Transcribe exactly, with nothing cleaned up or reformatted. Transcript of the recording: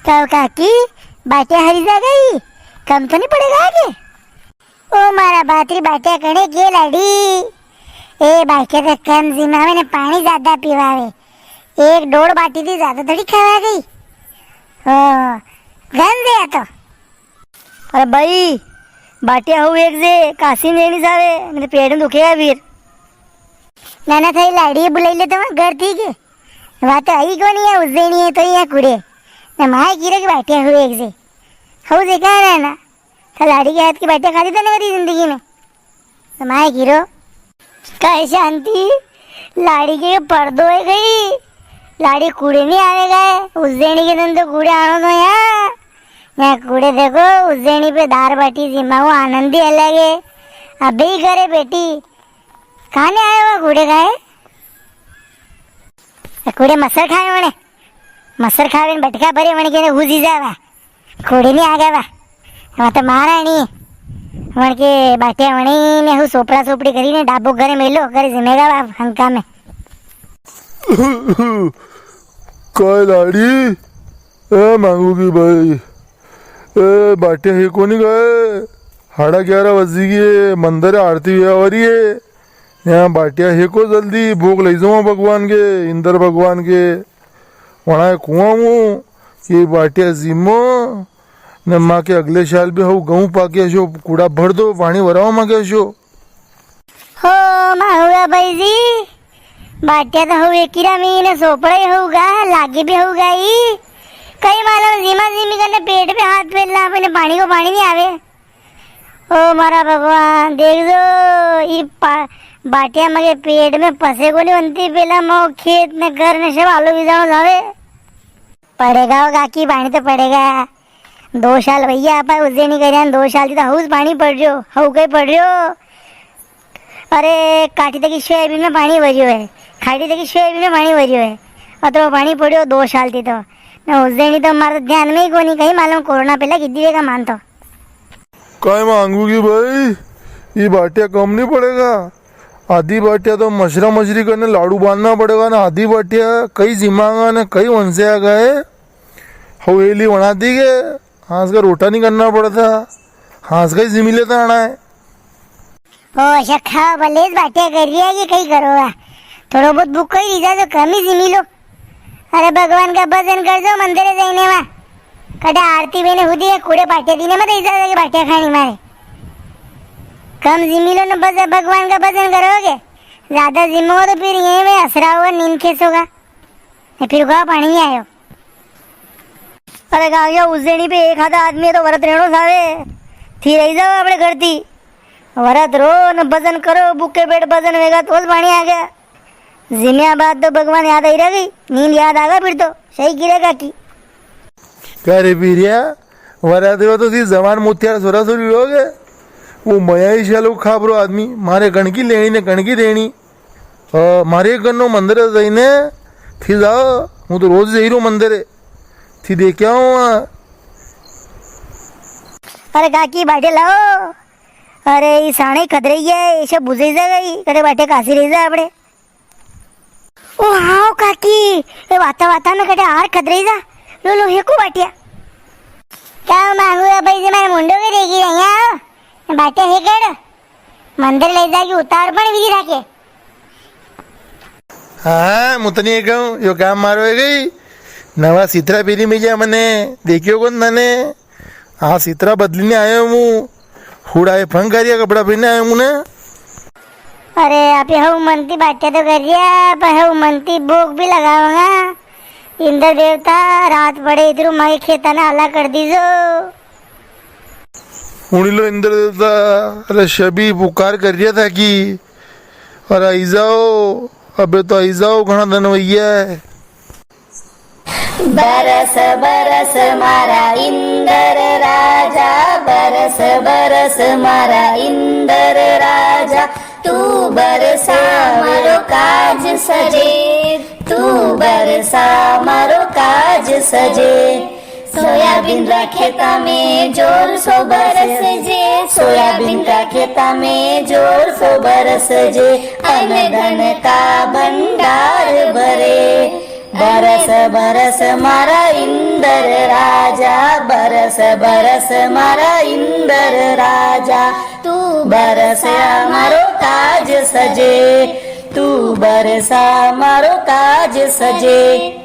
का काकी, बाटिया हरी जा गई, कम तो नी पड़ेगा आगे? ओ मारा बातरी, बाटिया कणे के लाड़ी, ए बाटिया तो कम जिमावे ने पाणी ज्यादा पीवावे, एक डोड़ बाटी थी ज्यादा थोड़ी खावा गई। ओ, गंज है तो। अरे भाई, बाटिया हऊ एक जे, कासी में लेणी जावे, मेरे पेट में दुखेगा फिर। नाना, थारी लाड़ी बुलाई ले तो वहाँ घर थी के? वा तो आई कोनी है, उज्जैनी है तो यहाँ कुड़े। न माय गिरे की बाटिया हऊ एक जे। हऊ जे कहाँ रहना? तो लाड़ी के हाथ की बाटिया खाती तो नहीं करी जिंदगी में। तो माय गिरो। काय शांति, लाड़ी के पर्दो है गई। लाड़ी कुड़े नहीं आवेगा है। उज्जैनी के दिन तो कुड़े आणो तो यहाँ। यहाँ कुड़े देखो, उज्जैनी पे दार बाटी जिमाओ, आनंद ही अलग है। अबे ही करे बेटी। काने आयो वा कुड़े का है? कुड़े मसर खावे वणे। मसर खावे ने बटका भरे वणे के ने हुजी जावा। कुड़े नी आगे वा। वा तो महाराणी। वण के बाटिया वणे ने हऊ सोपड़ा सोपड़ी करी ने डाबो घरे मेलो, घरे जिमेगा वा हंका में। काय लाड़ी? ए मांगू की भाई, ए बाटिया है कोनी गए? हाड़ा ग्यारह बजी गए, मंदिर आरती हुआ हो रही है। यहाँ बाटिया हेको जल्दी, भोग लई जाऊँ भगवान के, इंद्र भगवान के। वणा कुआं हूँ, ये बाटिया जीमो, ने माँ के अगले साल भी हऊ गहूँ पाके असो, कूड़ा भर दो, पाणी भराओ माँ के असो। हो, माँ हुआ भाई जी, बाटिया तो हऊ एकीरा में ने सोपड़ा ही होगा, लागे भी होगा ही। कई मालूम जीमा जीमी करने पेट पे हाथ फेरना, अपने पाणी को पाणी नी आवे। ओ मारा भगवान, देख जो, ई पा-, बाटिया मगे पेट में फंसे को नी बनती, पेला मो खेत ने घर ने सब आलो बिजाणो जावे। पड़ेगा हो काकी, पाणी तो पड़ेगा। दो साल भैया आपा उज्जैनी करया, दो साल थी तो हऊ ज पाणी पड़ रह्यो, हऊ कई पड़ रह्यो। अरे, काठी तकी सोयाबीन में पाणी भरियो है, खाड़ी तकी सोयाबीन में पाणी भरियो है। अतरो पाणी पड़्यो दो साल थी तो। ने उज्जैनी तो मारे ध्यान में ही कोनी, कई मालूम कोरोना पेला किदी वेगा मान तो। काय मांगू की भाई, ये बाटिया कम नी पड़ेगा। आधी बाटिया तो मशरा मशरी करने लाडू बांधना पड़ेगा ना, आधी बाटिया कई जिमागा ने कई वंशे आ गए। हवेली बना दी के हाथ का रोटा नी करना पड़ता, हाथ का ही जिमी लेता आना है। ओ, अच्छा खाओ, भले ज बाटिया कर रही है कि कई करो है। थोड़ो बहुत भूखो ही रही जा तो कम ही जिमी लो। अरे भगवान का भजन कर दो मंदिर जाइने वा। कटे आरती बेने हुदी है, कूड़े पाटिया दीने मत इजा के बाटिया खानी मारे। कम जिमी लो न बस भगवान का भजन करोगे। ज्यादा जिमो तो फिर ये में असरा होगा, नींद खेसोगा। ने फिर गाँव पाणी नी आयो। अरे गाँव या उज्जैनी पे एक आधा आदमी है तो व्रत रेणो सावे। थी रही जाओ अपने घर थी। व्रत रो न भजन करो, भूखे पेट भजन वेगा तो ज पाणी आ गया। जिम्या बाद तो भगवान याद आई रह गई, नींद याद आ गया फिर तो। सही गिरेगा की। का रे पीरिया, वरा देवा तो सी जवान मुथियार सोरा सोरी लोग है। वो मया ही शालो खापरो आदमी, मारे कणकी लेणी ने कणकी देणी। अ, मारे एक गन्नो मंदिर है जाइने, थी जाओ, हूँ तो रोज जाई रो मंदिर है। थी देख आओ वहाँ। अरे काकी बाटे लाओ। अरे ई साणे खत रही है, इसे बुझे जा गई, कटे बाटे कासी रही जा आपड़े। ओ हाँ काकी, ए वाता वाता में कटे हार खत रही जा। लो लो, हेको बाटिया। क्या मांगू है भाई जी, मारे मुंडो के देखी रही है। बाटिया हेकड़। मंदिर ले जाके उतार पण विधि राखे। हाँ, मुतनी कहूँ, यो काम मारो है गई। नवा सितरा पीरी मिलिया मने, देखियो कोन तने। हाँ, सितरा बदली ने आयो हूँ। हुड़ा ये फंग करिया कपड़ा पहने आयो हूँ ने। अरे, आप हऊ मनती बाटिया तो कर रिया, पर हऊ मनती भोग भी लगावांगा। इंद्र देवता, रात पड़े इधरू माई खेता ने आला कर दीजो। हुणी लो इंद्र देवता, अरे सभी पुकार कर रिया था कि, अरे आई जाओ, अबे तो आई जाओ, घणा दिन वैया है। बरस बरस मारा इंदर राजा, बरस बरस मारा इंदर राजा, तू बरसा मारो काज सजे, तू बरसा मारो काज सजे। सोयाबीन रा खेता में जोर सो बरस जे, सोयाबीन रा खेता में जोर सो बरस जे, अन धन का भंडार भरे। बरस बरस मारा इंदर रा बरस मारा इंदर राजा, तू बरसा मारो काज सजे, तू बरसा मारो काज सजे।